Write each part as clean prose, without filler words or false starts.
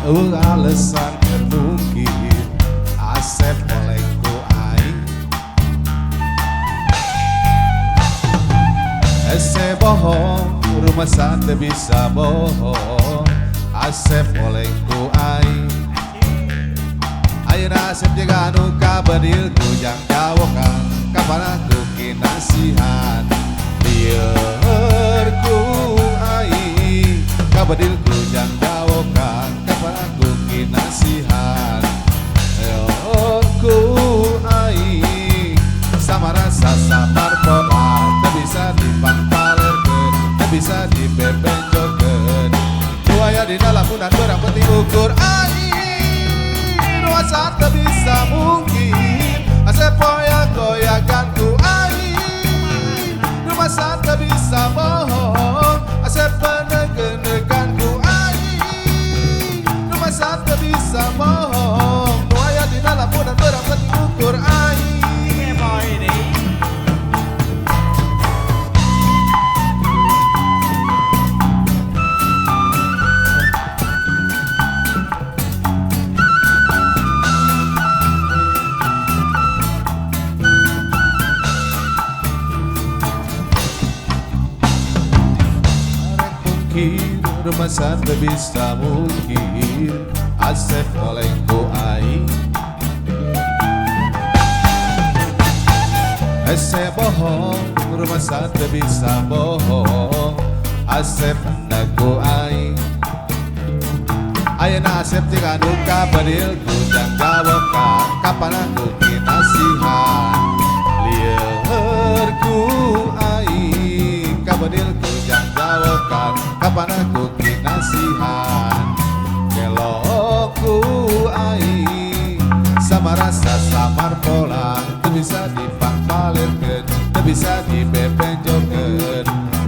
Euweuh alesan keur mungkir, Asep oleng ku aing. Hese bohong, rumasa teu bisa bohong, Asep oleng ku aing. Ayeuna Asep jiga anu kabedil ku jang jawokan, kapan aku kinasihan. Lieur ku aing, kabedil ku jang jawokan, kapan aku kinasihan. Lieur ku aing, sama rasa samar pola, teu bisa dipangpalerkeun, teu bisa dibebenjokeun. Nu aya dina lamunan berang penting ukur aing, rasa teu bisa mungkin, Asep goyak-goyakan ku aing. Rumasa teu bisa bohong, Asep penegen-negan ku aing. Rumasa teu bisa bohong, nu aya dina lamunan berang penting ukur aing. Rumasa teu bisa mungkir, Asep oleng ku aing. Hese bohong, rumasa teu bisa bohong, Asep hendak ku aing. Ayeuna Asep jiga nu kabedil ku jang jawokan, kapan aku kinasihan. Lieur ku aing, kabedil ku jang jawokan, kapan aku kinasihan. Kelok ku aing, sama rasa samar pola, teu bisa dipangpalirkeun, teu bisa dibebenjokeun.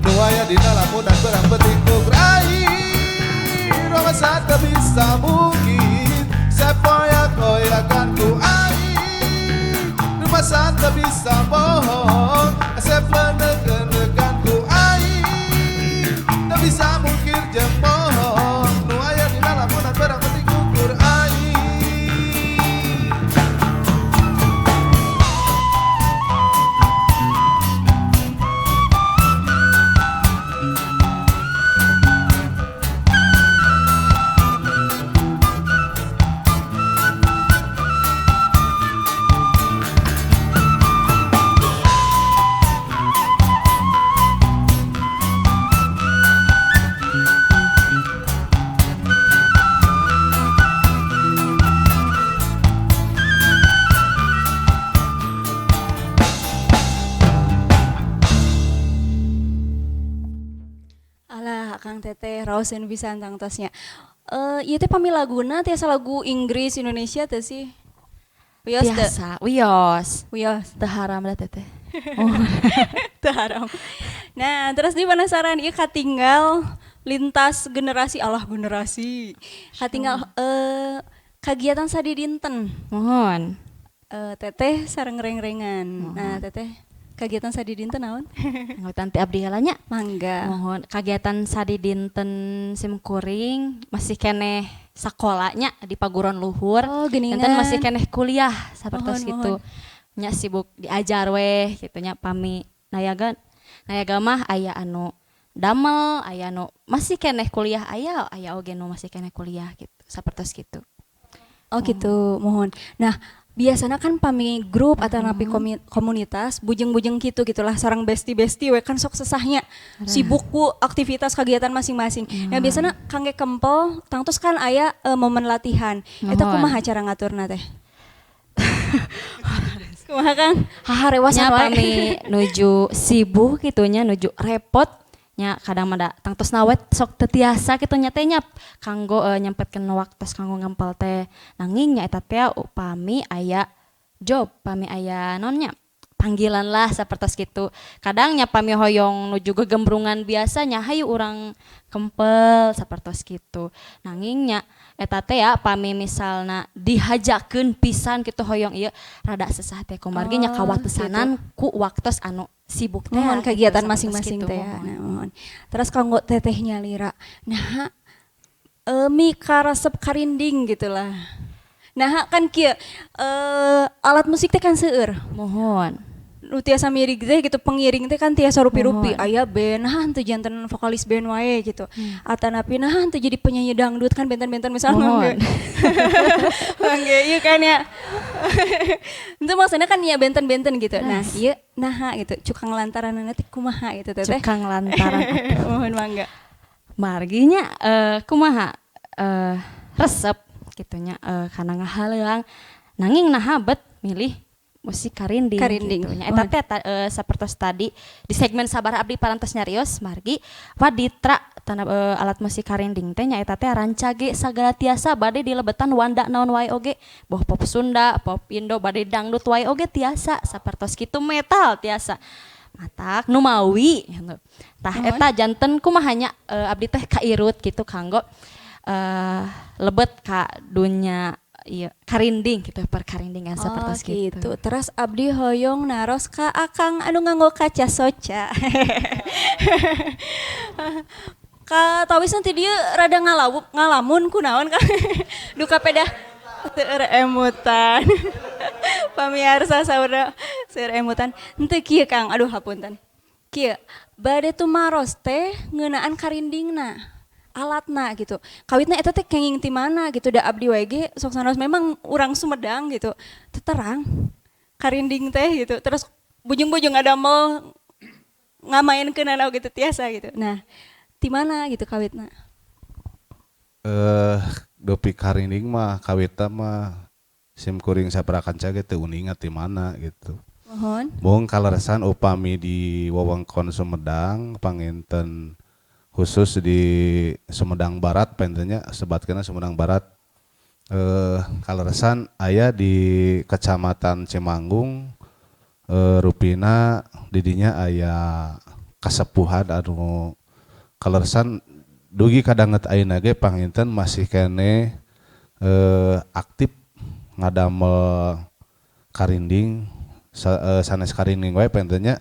Nu aya dina lamunan berang penting ukur aing, rumasa teu bisa mungkin, sepoyak-goyakan ku aing. Rumasa teu bisa bohong, Asep penegen-negan ku aing. Teu bisa mungkir jeung bohong, nu aya dina lamunan berang penting ukur aing. Alah, Akang Teteh raoseun pisan tangtosnya. Ieu teh pami laguna tiasa lagu Inggris Indonesia teh sih? Wios teu? Biasa, wios. Wios. Teu haram lah teteh. Teu haram. Nah, terus di penasaran ieu katinggal lintas generasi, Allah generasi. Katinggal kagiatan sadidinten. Mohon. Teteh sareng reng-rengan. Nah, teteh kagiatan sadidinten naon? Anggota ti abdi heula nya. Mangga. Mohon kagiatan sadidinten sim kuring masih keneh sakolanya di paguron luhur. Oh, geuningan. Enten masih keneh kuliah sapertos Mohon, gitu. mohon. Nya sibuk diajar weh gitu nya pami nayaga. Nayaga mah aya anu damel, aya anu masih keneh kuliah, aya oge nu masih keneh kuliah gitu, sapertos gitu. Oh gitu, mohon. Nah, biasanya kan pami grup atau napi komunitas bujeng-bujeng gitu gitulah sarang besti-besti we kan sok sesahnya sibuk ku aktivitas kegiatan masing-masing. Nah, biasanya kangge kempel tangtos kan aya momen latihan. Eta Mohon. kumaha cara ngaturna teh? Kumaha Kang? Haharewasan Nya wae. pami nuju sibuk gitunya, nuju repot nya kadang mah da tangtosna we sok teu tiasa kitu nya teh nya kanggo nyempetkeun waktos kanggo ngempel teh. Nanging nya eta teh upami aya job, pami aya naon nya panggilan lah sapertos kitu. Kadang nya pami hoyong nuju gegembrungan biasa nya hayu urang kempel sapertos kitu. Nanging nya eta teh ya pami misalna dihajakeun pisan kitu hoyong ieu rada sesah teh kumargi nya Oh, kawatesanan gitu. ku waktos anu sibuk teh Mohon gitu, kegiatan sapertos masing-masing kitu, teh ya. mohon. Nah, mohon. Terus kanggo teteh nyalira. Nah, Mikaresep karinding gitulah. Nah, kan kieu alat musik teh kan seueur. Muhun. Nu tiasa miring teh gitu, pengiring teh kan tiasa rupi-rupi. Muhun. Aya band, nah teu janten vokalis band wae gitu. Atanapi nah teu jadi penyanyi dangdut, kan benten-benten misalnya. Muhun. Mangge ieu kan ya. Itu maksudnya kan ya benten-benten gitu. Nah, ieu naha gitu cukang lantaran teh kumaha gitu, Teteh? Cukang lantaran. Muhun, mangga. Marginya kumaha resep gitunya karena ngahaleuang, nanging naha bet milih musik karinding, Karinding. gitu nya. Eta teh sapertos tadi di segmen sabar abdi parantos nyarios, margi waditra tanda alat musik karinding teh nya eta teh rancage sagala tiasa, bade dilebetan wanda naon wae oge, boh pop Sunda, pop Indo, bade dangdut wae oge tiasa, sapertos kitu, metal tiasa, matak numawi gitu. Tah, eta janten kumaha nya abdi teh kairut gitu kanggo lebet ka dunya ieu karinding gitu, perkarindingan Oh, sapertos gitu. gitu. Terus abdi hoyong naros ka akang anu nganggo kaca soca. Ka tawis nanti dia rada ngalawu, ngalamun kunaon ka? Duka pedah seueur emutan. Pamiarsa, saudara, seueur emutan. Henteu kieu, Kang, aduh hapunten. Kieu, bade tumaros teh ngeunaan karindingna, alatna gitu. Kawitna eta teh kenging ti mana gitu, da abdi wae ge sok sanaos memang urang Sumedang gitu. Teu terang karinding teh gitu. Terus bujung-bujung ngadamel, ngamainkeun gitu tiasa gitu. Nah, ti mana gitu kawitna? Dupi karinding mah kawitna mah sim kuring saparakanca ge teu uninga ti mana gitu. Muhun. Mung kaleresan upami di wewengkon Sumedang panginten, khusus di Sumedang Barat panginten nya, sebatkeun Sumedang Barat, kaleresan aya di Kecamatan Cimanggung, rupina didinya aya kasepuhan anu kaleresan dugi ka danget ayeuna ge panginten masih keneh aktif ngadamel karinding, sanes karinding wae panginten nya,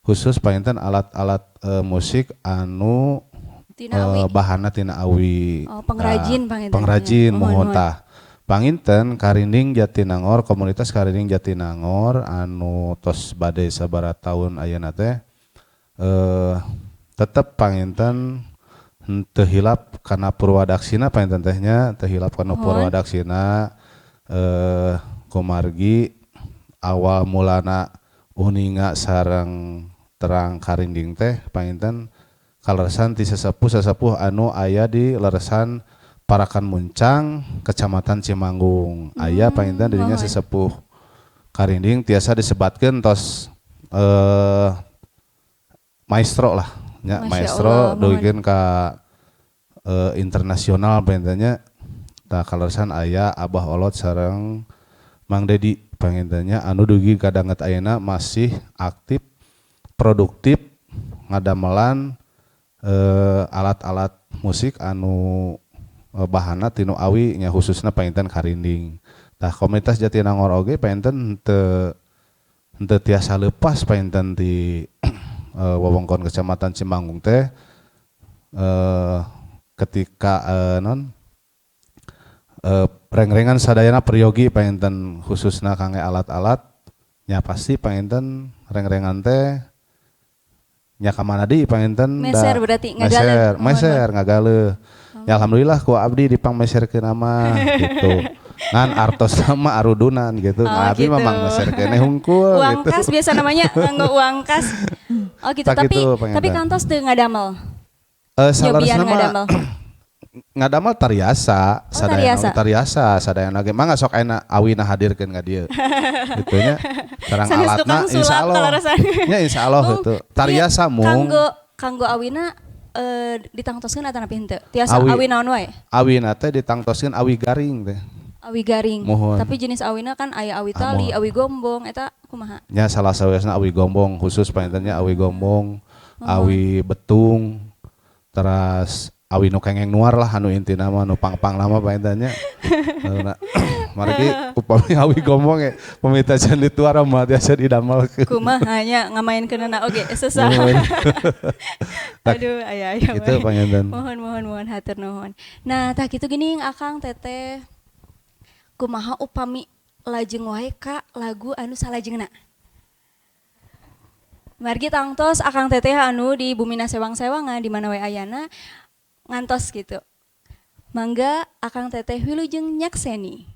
khusus panginten alat-alat musik anu Tina awi. Bahanna tina awi. Oh, pengrajin Tah, panginten. pengrajin. Muhun, muhun. Muhun. Tah, panginten Karinding Jatinangor, komunitas Karinding Jatinangor anu tos bade sabaraha tahun ayeuna teh tetep panginten henteu hilap kana purwadaksina panginten teh nya, teu hilap kana purwadaksina, kumargi awal mulana uninga sareng terang karinding teh panginten kaleresan ti sesepuh-sesepuh anu aya di leresan Parakan Muncang, Kecamatan Cimanggung. Aya panginten dirinya sesepuh karinding, tiasa disebatkeun tos maestro lah nya. Masya Maestro Allah, muhun. dugikeun ka internasional panginten nya. Tah, kaleresan aya Abah Olot sareng Mang Dedi panginten nya anu dugi ka danget ayeuna masih aktif, produktif ngadamelan alat-alat musik anu bahanna tinu awi nya, khususna panginten karinding. Tah, komunitas Jatinangor oge panginten henteu henteu tiasa leupas panginten ti wewengkon Kecamatan Cimanggung teh, ketika non rengrengan sadayana peryogi panginten, khususna kangge alat-alat nya, pasti panginten rengrengan teh nya ka mana deui panginten. Meser berarti, ngagaleuh. Meser. Muhun, Meser ngagaleuh ya, alhamdulillah ku abdi dipangmeserkeun mah gitu, ngan artos sama arudunan gitu. Oh, Nah, abdi gitu. mah mangmeser keneh hungkul Uang gitu. kas biasa namanya, nganggo uang kas. Oh gitu, Tak tapi gitu, panginten. tapi kantos teu ngadamel? Eh, Nyobian saleresna mah ngadamel. Ngadamel tariasa. Oh, Sadayana. tariasa. Tariasa sadayana ge. Mangga sok ayeuna awina hadirkeun ka dieu gitu nya, sareng Sanes alatna. tukang sulap Insyaallah kaleresan. nya, insyaallah Mung, gitu tariasa ieu mung. Kanggo kanggo awina ditangtoskeun atanapi henteu? Tiasa Awi. awi naon wae? Awina teh ditangtoskeun awi garing teh. Awi garing. Muhun. Tapi jenis awina kan aya awi tali, Muhun. awi gombong, eta kumaha? Nya salah sawiosna awi gombong, khusus panginten nya awi gombong, awi betung, teras Awi nu kengeng nuar lah, anu intina mah nu pang-pang lama panginten nya. Nah, margi upami awi gombong ge pami can dituar mah tiasa didamelkeun. Kumaha nya, ngamainkeunana oge sesah. Aduh, aya aya Gitu we. Panginten. Mohon, mohon, mohon, hatur nuhun. Nah, tah kitu geuning, Akang, Teteh. Kumaha upami lajeng wae ka lagu anu salajengna? Margi tangtos Akang Teteh anu di Bumina Sewang-sewangan di mana we ayana ngantos gitu. Mangga, Akang Teteh, wilujeng nyakseni.